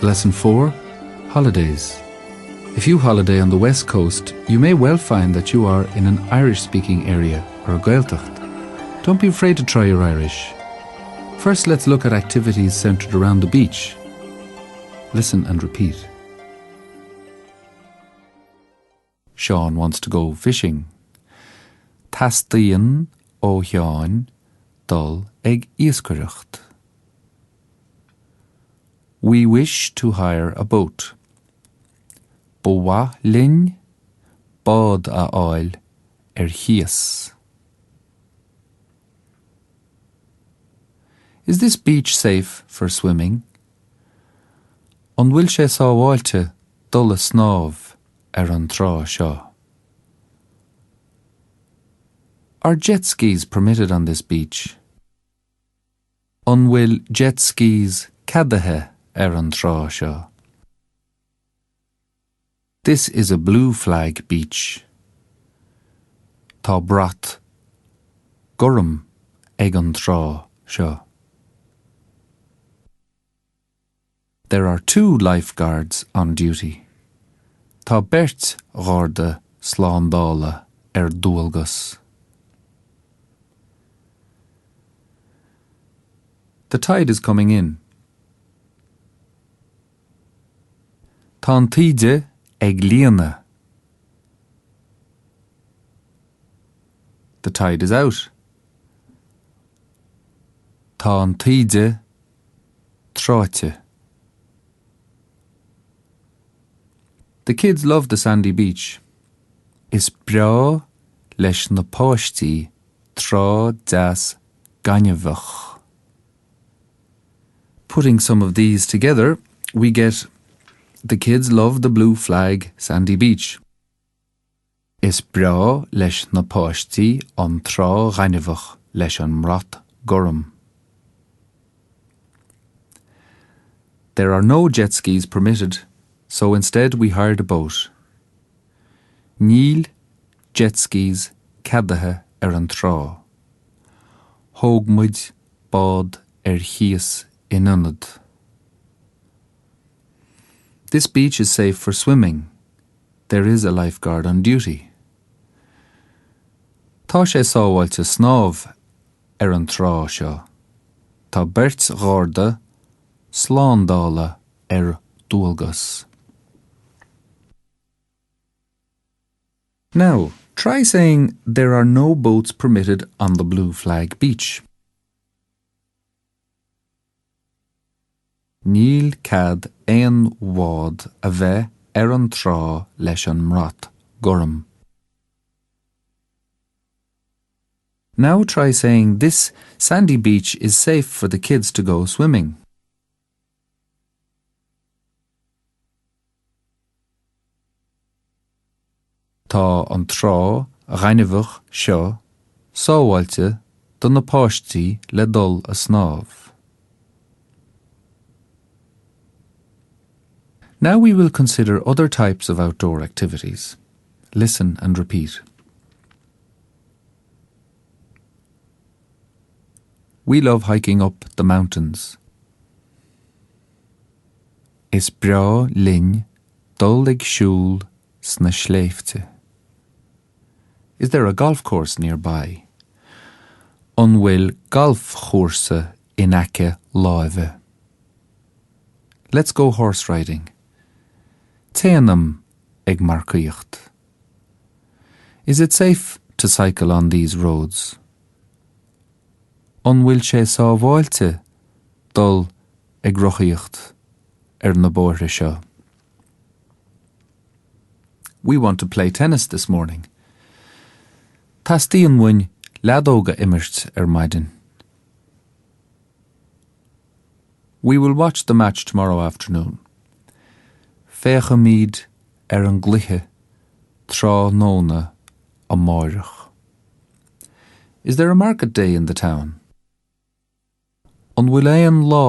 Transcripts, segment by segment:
Lesson 4 Holidays. If you holiday on the west coast, you may well find that you are in an Irish-speaking area or a Gaeltacht. Don't be afraid to try your Irish. First, let's look at activities centered around the beach. Listen and repeat. Sean wants to go fishing. Teastaíonn ó Sheán dul ag iascaireacht. We wish to hire a boat. Ba mhaith linn bád a fháil ar cíos. Is this beach safe for swimming? An bhfuil sé sábháilte dul a snámh ar an trá seo? Are jet skis permitted on this beach? An bhfuil jet skis ceadaithe ar an trá seo? This is a blue flag beach. Tá brat gorm ag an trá seo. There are two lifeguards on duty. Tá beirt gharda slándála ar dualgas. The tide is coming in. Tá an taoide ag líonadh. The tide is out. Tá an taoide tráite. The kids love the sandy beach. Is breá leis na páistí trá deas gaineamhach. Putting some of these together, we get The kids love the blue flag sandy beach. Is breá leis na páistí an trá ghainmheach leis an mbrat gorm. There are no jet skis permitted, so instead we hired a boat. Níl jet skis ceadaithe ar an trá. Thóg muid bád ar cíos in ionad. This beach is safe for swimming. There is a lifeguard on duty. Tá sé sábháilte snámh ar an trá seo. Tá beirt gharda slándála ar dualgas. Now, try saying there are no boats permitted on the Blue Flag Beach. Níl cead aon bhád a bheith ar an trá leis an mbrat gorm. Now try saying this sandy beach is safe for the kids to go swimming. Tá an trá ghainmheach seo sábháilte do na páistí le dul a snámh. Now we will consider other types of outdoor activities. Listen and repeat. We love hiking up the mountains. Is breá linn dul ag siúl sna sléibhte. Is there a golf course nearby? An bhfuil galfchúrsa in aice láimhe? Let's go horse riding. Téanam ag marcaíocht. Is it safe to cycle on these roads? An bhfuil sé sábháilte dul ag rothaíocht ar na bóithre seo? We want to play tennis this morning. Teastaíonn uainn leadóg a imirt ar maidin. We will watch the match tomorrow afternoon. Féachfaimid ar an gcluiche tráthnóna amárach. Is there a market day in the town? An bhfuil aon lá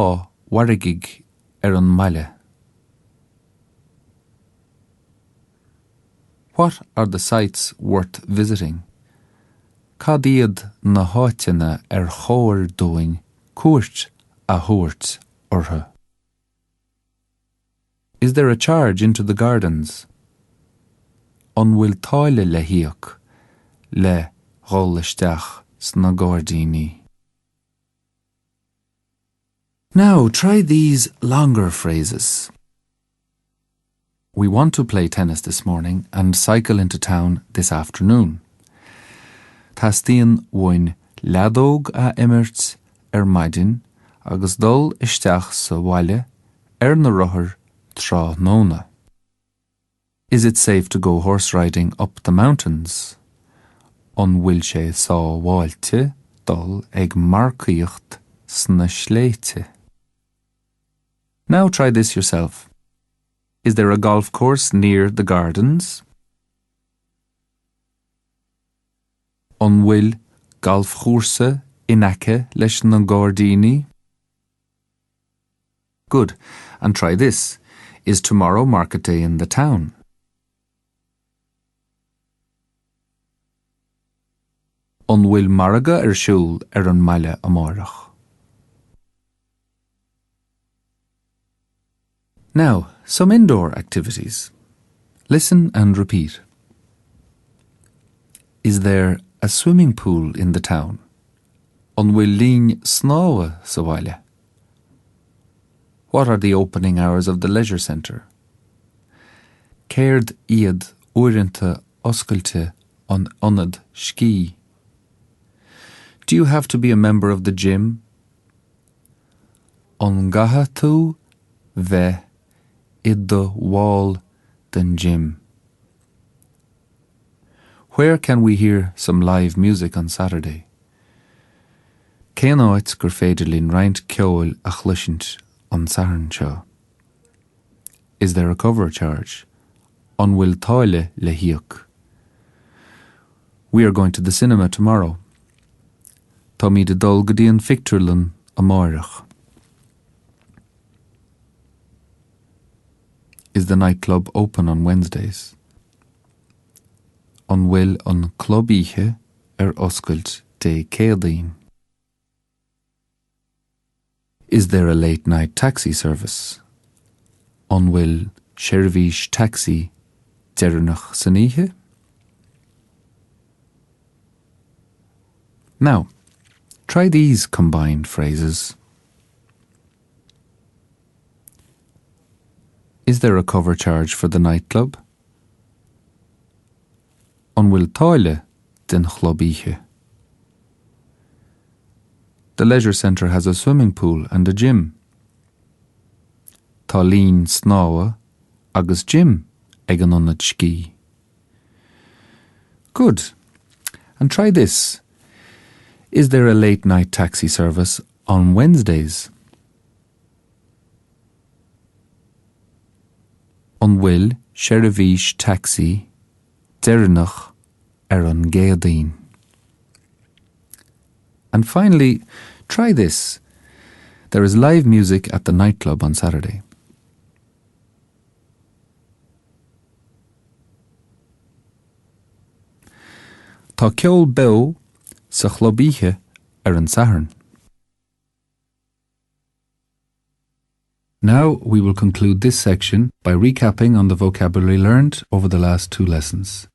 mhargaidh ar an mbaile? What are the sites worth visiting? Cad iad na háiteanna ar chóir dúinn cuairt a thabhairt orthu? Is there a charge into the gardens? An bhfuil táille le híoc le dhul isteach sna gairdíní? Now try these longer phrases. We want to play tennis this morning and cycle into town this afternoon. Teastaíonn uainn leadóg a imirt ar maidin agus dul isteach sa bhaile ar na rothair tráthnóna. Is it safe to go horse riding up the mountains? An bhfuil sé sábháilte dul ag marcaíocht sna sléibhte? Now try this yourself. Is there a golf course near the gardens? An bhfuil galfchúrsa in aice leis na gairdíní? Good. And try this. Is tomorrow market day in the town? An bhfuil margadh ar siúl ar an mbaile amárach? Now, some indoor activities. Listen and repeat. Is there a swimming pool in the town? An bhfuil linn snámha sa bhaile? What are the opening hours of the leisure centre? Céard iad uaireanta oscailte an ionaid sciath? Do you have to be a member of the gym? An gcaithfidh tú bheith i do bhall den gym? Where can we hear some live music on Saturday? Cén áit gur féidir linn roinnt ceoil a chloisint an Satharn seo? Is there a cover charge? An bhfuil táille le híoc? We are going to the cinema tomorrow. Táimid ag dul go dtí an phictiúrlann amárach. Is the nightclub open on Wednesdays? An bhfuil an club oíche ar oscailt Dé Céadaoin? Is there a late night taxi service? An bhfuil seirbhís tacsaí deireanach san oíche? Now, try these combined phrases. Is there a cover charge for the nightclub? An bhfuil táille den chlub oíche? The leisure centre has a swimming pool and a gym. Tá linn snámha agus gym ag an ionad sciath. Good. And try this. Is there a late night taxi service on Wednesdays? An bhfuil seirbhís tacsaí deireanach ar an gCéadaoin? And finally, try this. There is live music at the nightclub on Saturday. Tá ceol beo sa chlub oíche ar an Satharn. Now we will conclude this section by recapping on the vocabulary learned over the last two lessons.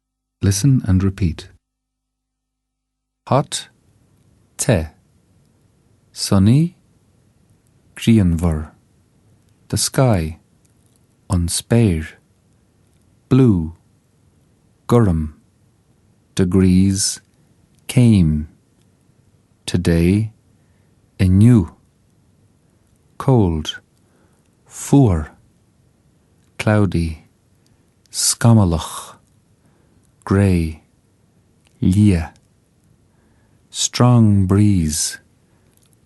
Listen and repeat. Hot, te. Sunny, grianmhar. The sky, an spéir. Blue, gorm. Degrees, céim. Today, inniu. Cold, fuar. Cloudy, scamallach. Grey, liath. Strong breeze,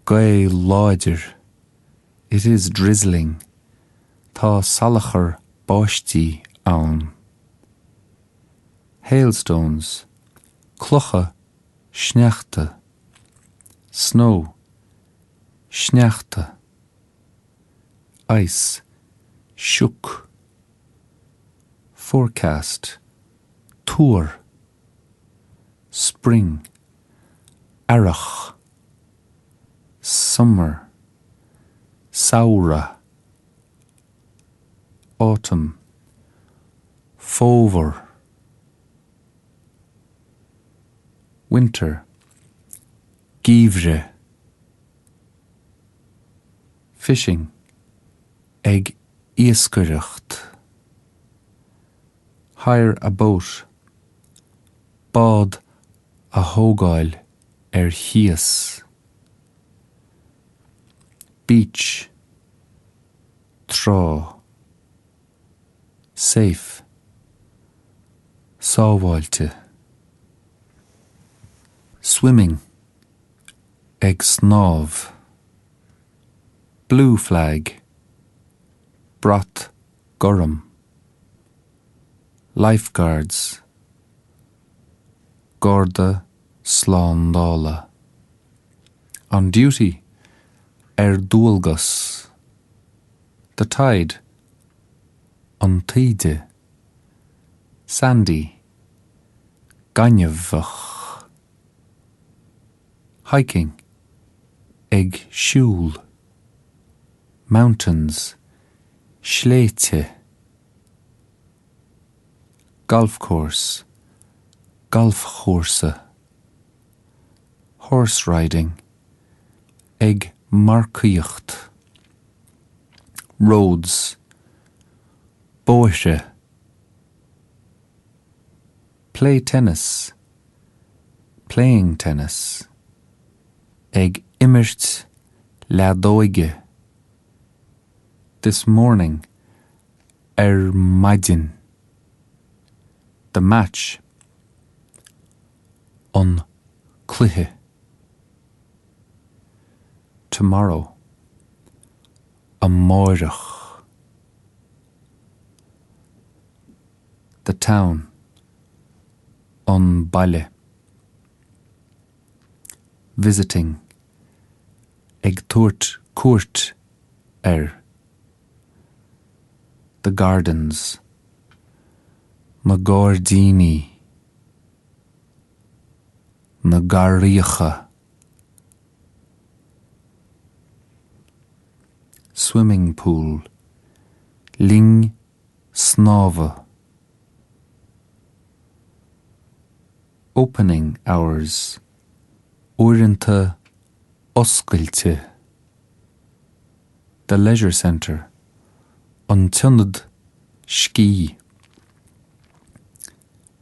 gaoth láidir. It is drizzling, tá salachar báistí ann. Hailstones, clocha sneachta. Snow, sneachta. Ice, sioc. Forecast, tuar. Spring, earrach. Summer, samhradh. Autumn, Fómhar. Winter, Geimhreadh. Fishing, Ag iascaireacht. Hire a boat, Bád a thógáil ar cíos. Beach, Trá. Safe, Sábháilte. Swimming, Ag snámh. Blue flag, Brat gorm. Lifeguards, Garda slándála. On duty, Ar dualgas. The tide, An taoide. Sandy, Gaineamhach. Hiking, Ag siúl. Mountains, Sléibhte. Golf course, Galfchúrsa. Horse riding, Ag marcaíocht. Roads, Bóithre. Play tennis, playing tennis, Ag imirt leadóige. This morning, Ar maidin. The match, An cluiche. Tomorrow, Amárach. The town, An baile. Visiting, Ag tabhairt cuairt ar. The gardens, Na gairdíní. Na garraíocha. Swimming pool, Linn snámha. Opening hours, Uaireanta oscailte. The leisure centre, An t-ionad sciath.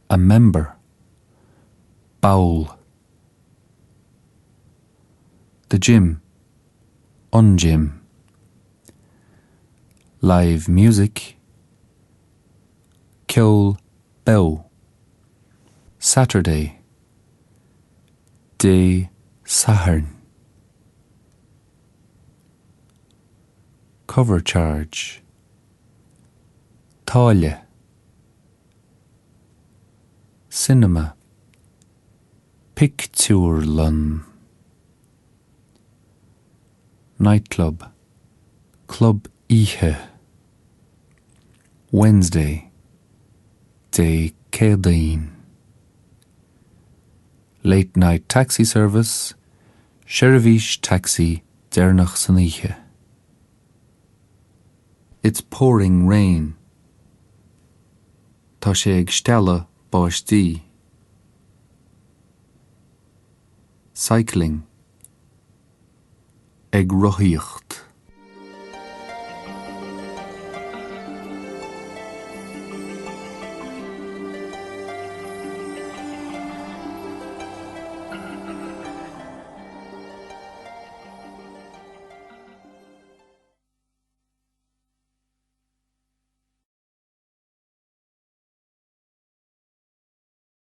A member, Ball. The gym, An gym. Live music, Ceol beo. Saturday, Dé Sathairn. Cover charge, Táille. Cinema, Pictiúrlann. Nightclub, Club oíche. Wednesday, Dé Céadaoin. Late night taxi service, Seirbhís tacsaí deireanach san oíche. It's pouring rain. Tá sé ag stealladh báistí. Cycling, Ag rothaíocht.